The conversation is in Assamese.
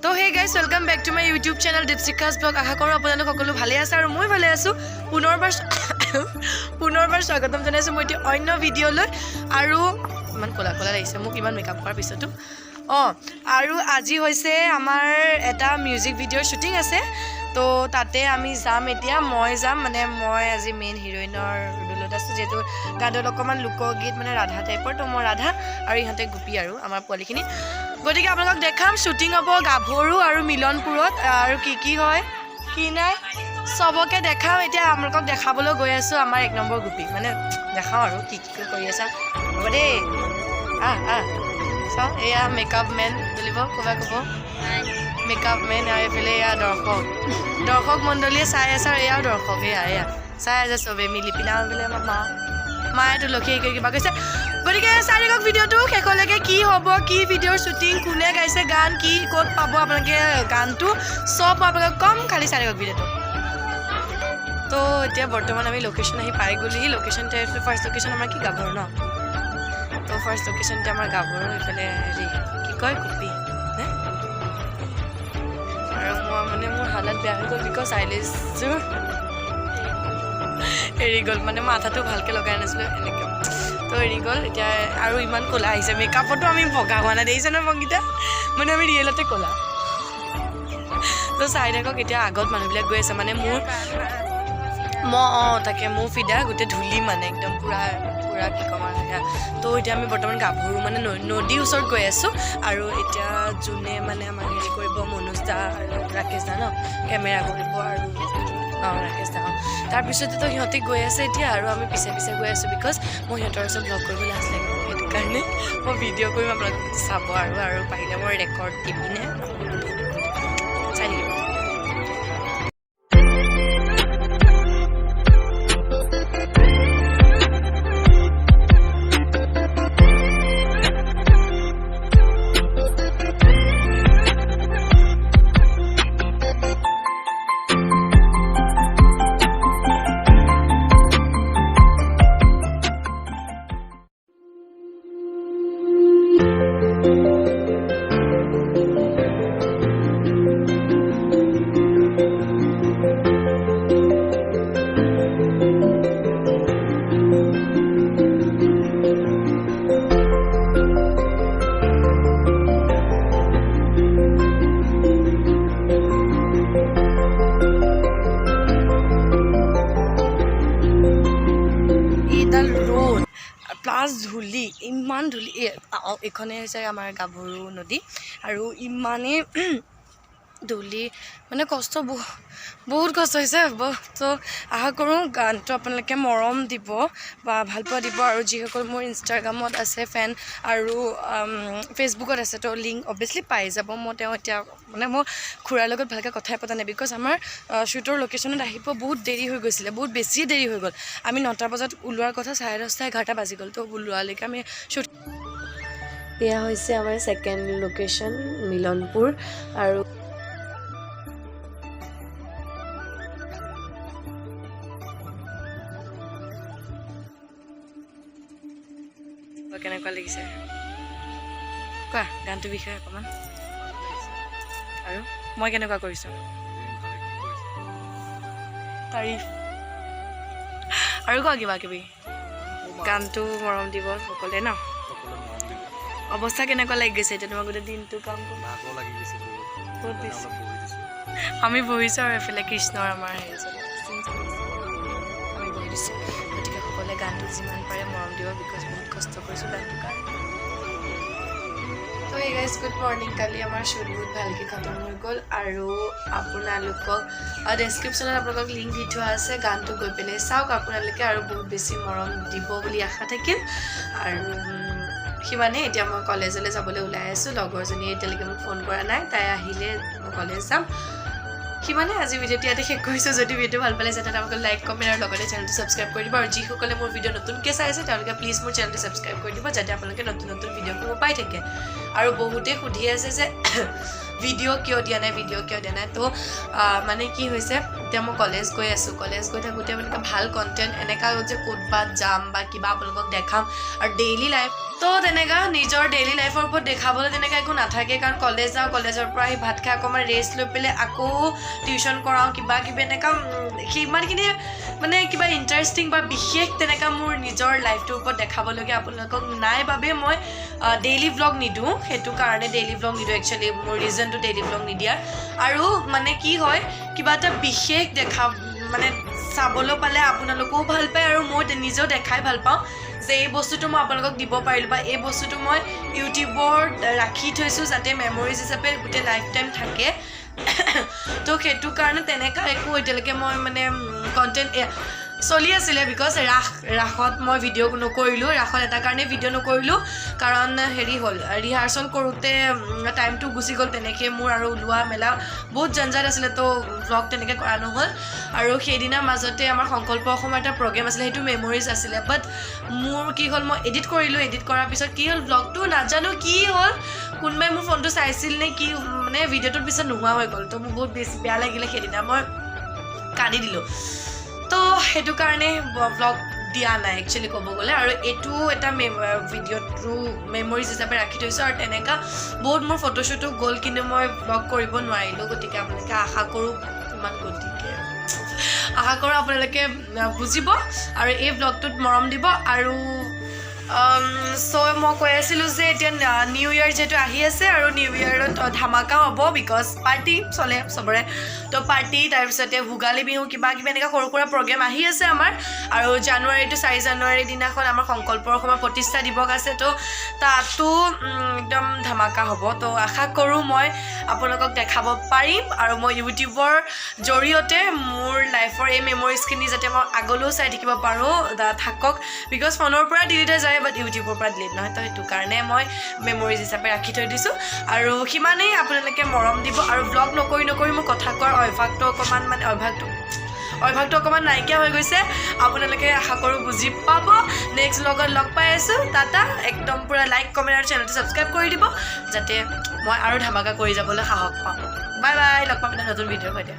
তো hey guys, welcome back to my YouTube channel Dipshikha's Vlog। আশা কৰোঁ আপোনালোক সকলো ভালে আছে আৰু মই ভালে আছোঁ। পুনৰবাৰ পুনৰবাৰ স্বাগতম জনাইছোঁ মই এতিয়া অন্য ভিডিঅ'লৈ। আৰু ইমান ক'লা ক'লা লাগিছে মোক ইমান মেকআপ কৰাৰ পিছতো। আৰু আজি হৈছে আমাৰ এটা মিউজিক ভিডিঅ'ৰ শ্বুটিং আছে। তো তাতে আমি যাম এতিয়া। মই যাম, মানে মই আজি মেইন হিৰইনৰ ৰোলত আছোঁ, যিহেতু গানটোত অকণমান লোকগীত, মানে ৰাধা টাইপৰ। তো মই ৰাধা আৰু ইহঁতে গোপী আৰু আমাৰ পোৱালিখিনি। গতিকে আপোনালোকক দেখাম, শ্বুটিং হ'ব গাভৰু আৰু মিলনপুৰত আৰু কি কি হয় কি নাই চবকে দেখাম। এতিয়া আপোনালোকক দেখাবলৈ গৈ আছোঁ আমাৰ 1 নম্বৰ গোপী, মানে দেখাওঁ আৰু কি কি কৰি আছা। হ'ব দেই। আহ আহ, চাওঁ, এয়া মেকআপ মেন বুলিব ক'বা ক'ব মেকআপ মেন। আৰু এইফালে এয়া দৰ্শক, দৰ্শক মণ্ডলীয়ে চাই আছে। আৰু এয়াও দৰ্শক, এয়া এয়া চাই আছে চবেই মিলি পিনে। আৰু বোলে আমাৰ মা, মায়ে তুলসী হেৰি কৰি কিবা কৈছে। গতিকে চাই থাকক ভিডিঅ'টো শেষলৈকে, কি হ'ব, কি ভিডিঅ'ৰ শ্বুটিং, কোনে গাইছে গান, কি ক'ত পাব আপোনালোকে গানটো, চব মই আপোনালোকক ক'ম। খালি চাই থাকক ভিডিঅ'টো। তো এতিয়া বৰ্তমান আমি লোকেশ্যন আহি পাই গ'লোহি। লোকেশ্যন, ফাৰ্ষ্ট লোকেশ্যন আমাৰ কি? গাভৰু ন? তো ফাৰ্ষ্ট লোকেশ্যনতে আমাৰ গাভৰু, এইফালে হেৰি কি কয়, গোপী নে। আৰু মই মানে মোৰ হালত বেয়া হৈ গ'ল, because আইলেছযোৰ এৰি গ'ল। মানে মাথাটো ভালকৈ লগাই নাছিলোঁ এনেকৈ, তো এৰি গ'ল এতিয়া। আৰু ইমান ক'লা আহিছে, মেকআপতো আমি বগা হোৱা নাই, দেখিছে নহয় বগীতা? মানে আমি ৰিয়েলতে ক'লা। তো চাই থাকক এতিয়া, আগত মানুহবিলাক গৈ আছে। মানে মোৰ মই তাকে মোৰ ফিদা গোটেই ধূলি, মানে একদম পূৰা পূৰা কি ক'ম আৰু সেয়া। তো এতিয়া আমি বৰ্তমান গাভৰু মানে নদীৰ ওচৰত গৈ আছোঁ। আৰু এতিয়া যোনে মানে আমাক হেৰি কৰিব, মনোজ দা আৰু ৰাকেশ দা ন, কেমেৰা কৰিব আৰু ৰাকেশ দা। তাৰপিছতেতো সিহঁতে গৈ আছে এতিয়া আৰু আমি পিছে পিছে গৈ আছোঁ, because মই সিহঁতৰ ওচৰত ভ্লগ কৰিব লাজ লাগে। সেইটো কাৰণে মই ভিডিঅ' কৰিম, আপোনালোক চাব আৰু আৰু পাৰিলে মই ৰেকৰ্ড দি পিনে চাই থাকিব। এইডাল ৰ'দ প্লাছ ধূলি, ইমান ধূলি। এইখনেই হৈছে আমাৰ গাভৰু নদী আৰু ইমানেই ধূলি, মানে কষ্ট বহুত বহুত কষ্ট হৈছে। তো আশা কৰোঁ গানটো আপোনালোকে মৰম দিব বা ভালপোৱা দিব। আৰু যিসকল মোৰ ইনষ্টাগ্ৰামত আছে ফেন আৰু ফেচবুকত আছে, তো লিংক অভিয়াছলি পাই যাব। মই তেওঁ এতিয়া মানে মই খুৰাৰ লগত ভালকৈ কথাই পতা নাই, because আমাৰ শ্বুটৰ লোকেশ্যনত আহিব বহুত দেৰি হৈ গৈছিলে, বহুত বেছিয়ে দেৰি হৈ গ'ল। আমি 9টা বজাত ওলোৱাৰ কথা, 10:30, 11টা বাজি গ'ল। তো ওলোৱালৈকে আমি শ্বুট। এয়া হৈছে আমাৰ ছেকেণ্ড লোকেশ্যন মিলনপুৰ। আৰু কেনেকুৱা লাগিছে কোৱা গানটোৰ বিষয়ে অকণমান, আৰু মই কেনেকুৱা কৰিছোঁ তাৰিফ, আৰু কোৱা কিবা কিবি। গানটো মৰম দিব সকলোৱে ন? সকলোৱে মৰম দিব। অৱস্থা কেনেকুৱা লাগি গৈছে এতিয়া তোমাৰ গোটেই দিনটো কাম কৰি? ভাগৰ লাগি গৈছে বহুত। বহুত সেইকাৰণে বেছি। অলপ বহি দিছোঁ। আমি বহিছোঁ আৰু এইফালে কৃষ্ণৰ আমাৰ হেৰি চলি আছে, চিন চলি আছে। আমি বহি দিছোঁ। গতিকে সকলোৱে গানটো যিমান পাৰে মৰম দিব, because বহুত কষ্ট কৰিছোঁ গানটোৰ কাৰণে। তো এই গাইজ, গুড মৰ্ণিং। কালি আমাৰ শ্বুট বহুত ভালকৈ খতম হৈ গ'ল। আৰু আপোনালোকক ডেছক্ৰিপশ্যনত আপোনালোকক লিংক দি থোৱা আছে, গানটো গৈ পেলাই চাওক আপোনালোকে আৰু বহুত বেছি মৰম দিব বুলি আশা থাকিল। আৰু সিমানেই। এতিয়া মই কলেজলৈ যাবলৈ ওলাই আছোঁ। লগৰজনীয়ে এতিয়ালৈকে মোক ফোন কৰা নাই, তাই আহিলে মই কলেজ যাম। সিমানে, আজি ভিডিঅ'টো ইয়াতে শেষ কৰিছোঁ। যদি ভিডিঅ'টো ভাল পালে যাতে তেওঁলোকে লাইক, কমেণ্ট আৰু লগতে চেনেলটো ছাবস্ক্ৰাইব কৰি দিব। আৰু যিসকলে মোৰ ভিডিঅ' নতুনকৈ চাই আছে, তেওঁলোকে প্লিজ মোৰ চেনেলটো ছাবস্ক্ৰাইব কৰি দিব, যাতে আপোনালোকে নতুন নতুন ভিডিঅ'সমূহ পাই থাকে। আৰু বহুতেই সুধি আছে যে ভিডিঅ' কিয় দিয়া নাই, ভিডিঅ' কিয় দিয়া নাই। তো মানে কি হৈছে, এতিয়া মই কলেজ গৈ আছোঁ। কলেজ গৈ থাকোঁতে মানে ভাল কণ্টেণ্ট এনেকুৱা যে ক'ৰবাত যাম বা কিবা আপোনালোকক দেখাম আৰু ডেইলি লাইফ, তো তেনেকুৱা নিজৰ ডেইলি লাইফৰ ওপৰত দেখাবলৈ তেনেকুৱা একো নাথাকে। কাৰণ কলেজ যাওঁ, কলেজৰ পৰা আহি ভাত খাই অকণমান ৰেষ্ট লৈ পেলাই আকৌ টিউশ্যন কৰাওঁ, কিবা কিবি এনেকুৱা সিমানখিনি মানে কিবা ইণ্টাৰেষ্টিং বা বিশেষ তেনেকুৱা মোৰ নিজৰ লাইফটোৰ ওপৰত দেখাবলগীয়া আপোনালোকক নাই বাবে মই ডেইলি ভ্লগ নিদিওঁ। সেইটো কাৰণে ডেইলি ভ্লগ নিদিওঁ। একচুৱেলি মোৰ ৰিজনটো ডেইলি ভ্লগ নিদিয়াৰ আৰু মানে কি হয়, কিবা এটা বিশেষ দেখা মানে চাবলৈ পালে আপোনালোকেও ভাল পায় আৰু মই নিজেও দেখাই ভাল পাওঁ যে এই বস্তুটো মই আপোনালোকক দিব পাৰিলোঁ বা এই বস্তুটো মই ইউটিউবত ৰাখি থৈছোঁ যাতে মেমৰিজ হিচাপে গোটেই লাইফ টাইম থাকে। তো সেইটো কাৰণে তেনেকুৱা একো এতিয়ালৈকে মই মানে কণ্টেণ্ট চলি আছিলে, because ৰাসত মই ভিডিঅ' নকৰিলোঁ। ৰাসত এটা কাৰণে ভিডিঅ' নকৰিলোঁ, কাৰণ হেৰি হ'ল, ৰিহাৰ্চল কৰোঁতে টাইমটো গুচি গ'ল তেনেকৈ মোৰ আৰু ওলোৱা মেলা বহুত জঞ্জাত আছিলে, তো ভ্লগ তেনেকৈ কৰা নহ'ল। আৰু সেইদিনা মাজতে আমাৰ সংকল্প অসমৰ এটা প্ৰগ্ৰেম আছিলে, সেইটো মেমৰিজ আছিলে। বাট মোৰ কি হ'ল, মই এডিট কৰিলোঁ। এডিট কৰাৰ পিছত কি হ'ল, ভ্লগটো নাজানো কি হ'ল, কোনোবাই মোৰ ফোনটো চাইছিল নে কি, মানে ভিডিঅ'টোৰ পিছত নোহোৱা হৈ গ'ল। তো মোৰ বহুত বেছি বেয়া লাগিলে, সেইদিনা মই কান্দি দিলোঁ। তো সেইটো কাৰণে ভ্লগ দিয়া নাই একচুৱেলি ক'ব গ'লে। আৰু এইটো এটা ভিডিঅ'টো মেমৰিজ হিচাপে ৰাখি থৈছোঁ। আৰু তেনেকুৱা বহুত মোৰ ফটোশ্বুটো গ'ল, কিন্তু মই ভ্লগ কৰিব নোৱাৰিলোঁ। গতিকে আপোনালোকে আশা কৰোঁ ইমান গতিকে আশা কৰোঁ আপোনালোকে বুজিব আৰু এই ভ্লগটোত মৰম দিব। আৰু চ' মই কৈ আছিলোঁ যে এতিয়া নিউ ইয়েৰ যিহেতু আহি আছে আৰু নিউ ইয়েৰত ধামাকা হ'ব, because party চলে চবৰে। তো পাৰ্টি, তাৰপিছতে ভোগালী বিহু, কিবা কিবি এনেকুৱা সৰু সুৰা প্ৰগ্ৰেম আহি আছে আমাৰ। আৰু জানুৱাৰীটো 4 জানুৱাৰী দিনাখন আমাৰ সংকল্পৰ অসমৰ প্ৰতিষ্ঠা দিৱস আছে, তো তাতো একদম ধামাকা হ'ব। তো আশা কৰোঁ মই আপোনালোকক দেখাব পাৰিম আৰু মই ইউটিউবৰ জৰিয়তে মোৰ লাইফৰ এই মেমৰিজখিনি যাতে মই আগলৈও চাই থাকিব পাৰোঁ, থাকক, because ফোনৰ পৰা ডিলিট হৈ যায়, বাট ইউটিউবৰ পৰা ডিলিট নহয়। তো সেইটো কাৰণে মই মেমৰিজ হিচাপে ৰাখি থৈ দিছোঁ। আৰু সিমানেই, আপোনালোকে মৰম দিব। আৰু ভ্লগ নকৰি নকৰি মোৰ কথা কোৱাৰ অভ্যাসটো অকণমান মানে অভ্যাসটো অকণমান নাইকিয়া হৈ গৈছে। আপোনালোকে আশা কৰোঁ বুজি পাব। নেক্সট ভ্লগত লগ পাই আছোঁ। টাটা। একদম পূৰা লাইক, কমেণ্ট আৰু চেনেলটো ছাবস্ক্ৰাইব কৰি দিব, যাতে মই আৰু ধামাকা কৰি যাবলৈ সাহস পাওঁ। বাই বাই, লগ পাম এটা নতুন ভিডিঅ'ৰ সৈতে।